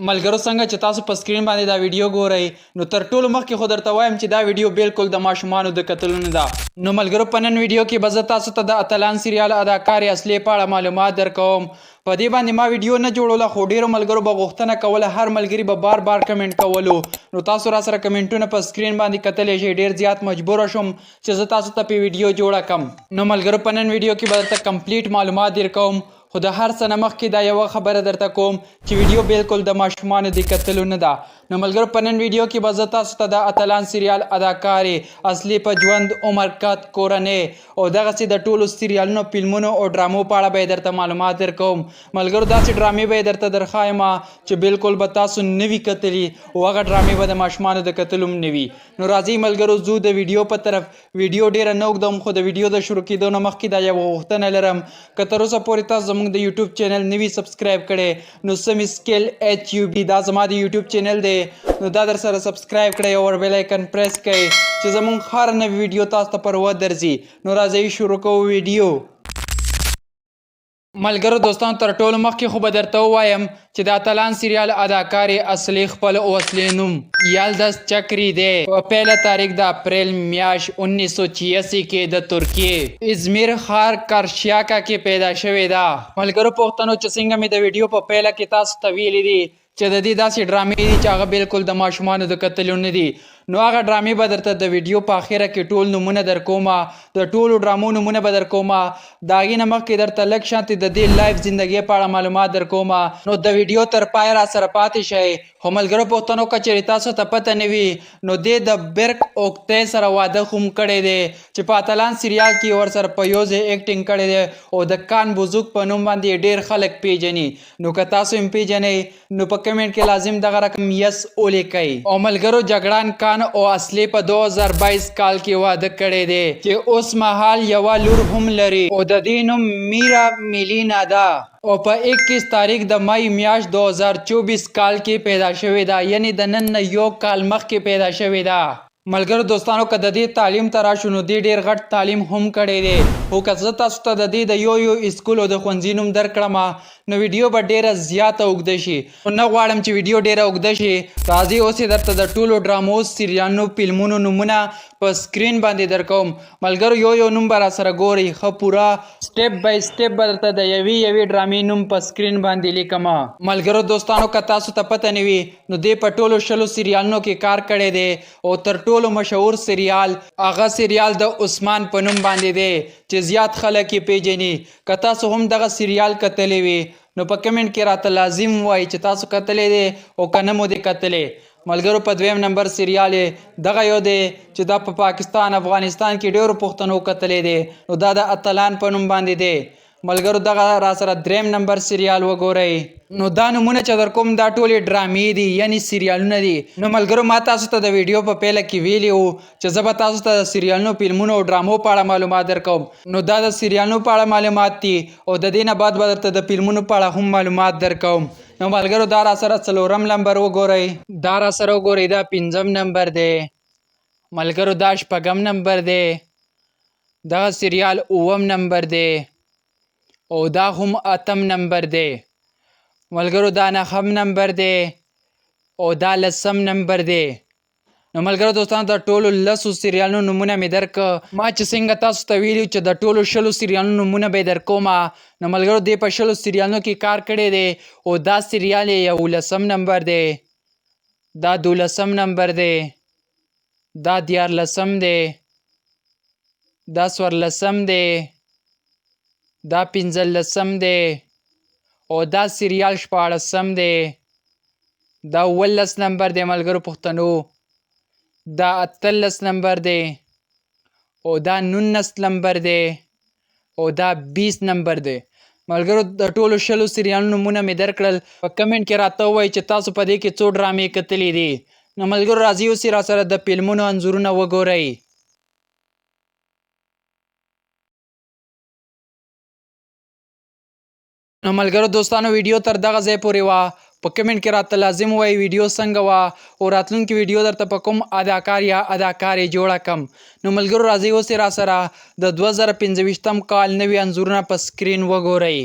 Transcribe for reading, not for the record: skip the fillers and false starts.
ملګرو، څنګه چې تاسو په سکرین باندې دا ویډیو ګورئ، نو تر ټولو مخکې خو درته وایم چې دا ویډیو بالکل د ماشومانو د کتلو نه ده. نو ملګرو، په نن ویډیو کې به زه تاسو ته د اتلان سریال اداکارې اصلي په اړه معلومات درکوم. په دې باندې ما ویډیو نه جوړوله، خو ډیرو ملګرو به غوښتنه کوله، هر ملګري به بار بار کمنټ کولو. نو تاسو را سره کمنټونه په سکرین باندې کتلی شئ. ډیر زیات مجبور شوم چې زه تاسو ته په ویډیو جوړه کم. نو ملګرو، په نن ویډیو کې به درته کمپلیټ معلومات درکوم، خو د هر څه نه مخکې دا یوه خبره درته کوم چې ویډیو بالکل د ماشومانو د کتلو نه ده. نو ملګرو، په نن ویډیو کې به زه تاسو ته د اتلان سریال اداکارې اصلي په ژوند، عمر، قد، کورنۍ او دغسې د ټولو سریالونو، فلمونو او ډرامو په اړه به یې درته معلومات درکوم. ملګرو، داسې ډرامې به یې درته درښایم چې بالکل به تاسو نه وي کتلي او هغه ډرامې به د ماشومانو د کتلو هم نه وي. نو راځئ ملګرو، ځو د ویډیو په طرف. ویډیو ډیره نه اوږدوم، خو د ویډیو د شروع کېدو نه مخکې دا یوه غوښتنه لرم: که تر اوسه پورې تاسو زموږ د یوټیوب چینل نه وي سبسکرایب کړی، نو سمی سکیل ایچ یو بي، دا زما د یوټیوب چینل دی، نو دا در سره سبسکرایب کړئ او بیل آیکن پریس کړئ چې زموږ هر نوې ویډیو تاسو ته پر ودرځي. نو راځئ، شروع کوو ویډیو. ملګرو دوستانو، تر ټولو مخکې خو به درته ووایم چې د اتلان سریال اداکارې اصلي خپل او اصلي نوم یلدز چکری دی. په پهله تاریخ د اپریل میاشت 1986 کې د ترکیې ازمیر ښار کارشیاکا کې پیدا شوې ده. ملګرو پښتنو، چې څنګه مې د ویډیو په پیله کې تاسو ته ویلي دي چې د دې داسې ډرامې دي چې هغه بالکل د ماشومانو د کتلو نه دي، نو هغه ډرامې به درته د ویډیو په اخره کې ټول نومونه درکوم، د ټولو ډرامو نومونه به درکوم. د هغې نه مخکې درته لږ شانتې د دې لایف زندګۍ په اړه معلومات درکوم، نو د ویډیو تر پایه را سره پاتې شئ. خو ملګرو پښتنو، که چېرې تاسو ته پته نه وي، نو دې د برک اوکتی سره واده هم کړی دی چې په اتلان سریال کې ورسره په یو ځای اکټینګ کړی دی او د کان بوزوک په نوم باندې ډیر خلک پیژني. نو که تاسو هم پیژنئ، نو په کمنټ کې لازم دغه رقم یس ولیکئ. او ملګرو، جګړان کان او اصلي په 2022 کال کې واده کړی دی چې اوس مهال یوه لور هم لري او د دې نوم میرا میلینا ده او په 21 تاریخ د مئی میاشت 2024 کال کې پیدا شوې ده، یعنی د نن نه یو کال مخکې پیدا شوې ده. ملګرو دوستانو، که د دې تعلیم ته راشو، نو دې ډیر غټ تعلیم هم کړی دی، خو که زه تاسو ته د دې د یو یو اسکول او د ښوونځي نوم درکړم، نو ویډیو به ډیره زیاته اوږده شي. نو نه غواړم چې ویډیو ډیره اوږده شي. راځئ، اوس یې درته د ټولو ډرامو، سریالونو، فلمونو نومونه په سکرین باندې درکوم. ملګرو، یو یو نوم به راسره ګورئ، ښه پوره سټیپ بای سټیپ به درته د یوې یوې ډرامې نوم په سکرین باندې لیکم. ملګرو دوستانو، که تاسو ته پته نه وي، نو دې په ټولو 20 سریالونو کې کار کړی دی او تر ټولو مشهور سریال هغه سریال د عثمان په نوم باندې دی چې زیات خلک یې پیژني. که تاسو هم دغه سریال کتلی وي، نو په کمنټ کې راته لازم وایي چې تاسو کتلی دی او که نه مو دی کتلی. ملګرو، په دویم نمبر سریال دغه یو دی چې دا په پاکستان، افغانستان کې ډیرو پښتنو کتلی دی، نو دا د اتلان په نوم باندې دی. ملګرو، دغه را سره دریم نمبر سریال وګورئ. نو دا نومونه چې در کوم، دا ټولې ډرامې دي، یعنی سریالونه دي. نو ملګرو، ما تاسو ته د ویډیو په پیله کې ویلي وو چې زه به تاسو ته د سریالونو، فلمونو او ډرامو په اړه معلومات درکوم. نو دا د سریالونو په اړه معلومات دي او د دې نه بعد به درته د فلمونو په اړه هم معلومات درکوم. نو ملګرو، دا را سره څلورم نمبر وګورئ، دا را سره وګورئ، دا پنځم نمبر دی. ملګرو، دا شپږم نمبر دی. دغه سریال اووم نمبر دی او دا هم اتم نمبر دی. ملګرو، دا نهم نمبر دی او دا لسم نمبر دی. نو ملګرو دوستانو، د ټولو 10 سریالونو نومونه مې درک. ما چې څنګه تاسو ته ویلي چې د ټولو 20 سریالونو نومونه به درکوم، نو ملګرو، دې په 20 سریالونو کې کار کړی دی او دا سریال یې 11 نمبر دی، دا 12 نمبر دی، دا 13 دی، دا 14 دی، دا 15 دی او دا سریال 16 دی. دا 17 نمبر دی. ملګرو پښتنو، دا 18 نمبر دی او دا 19 نمبر دی او دا 20 نمبر دی. ملګرو، د ټولو 20 سریالونو نومونه مې درکړل. په کمنټ کې راته ووایئ چې تاسو په دې کې څو ډرامې کتلې دي. نو ملګرو، راځئ، اوس یې راسره د فلمونو انځورونه وګورئ. نو ملګرو دوستانو، ویډیو تر دغه ځای پورې وه. په کمنټ کې راته لازم وایي ویډیو څنګه وه او راتلونکې ویډیو درته په کوم اداکار یا اداکارې جوړه کم. نو ملګرو، راځئ، اوس یې راسره د 2025 کال نوي انځورونه په سکرین وګورئ.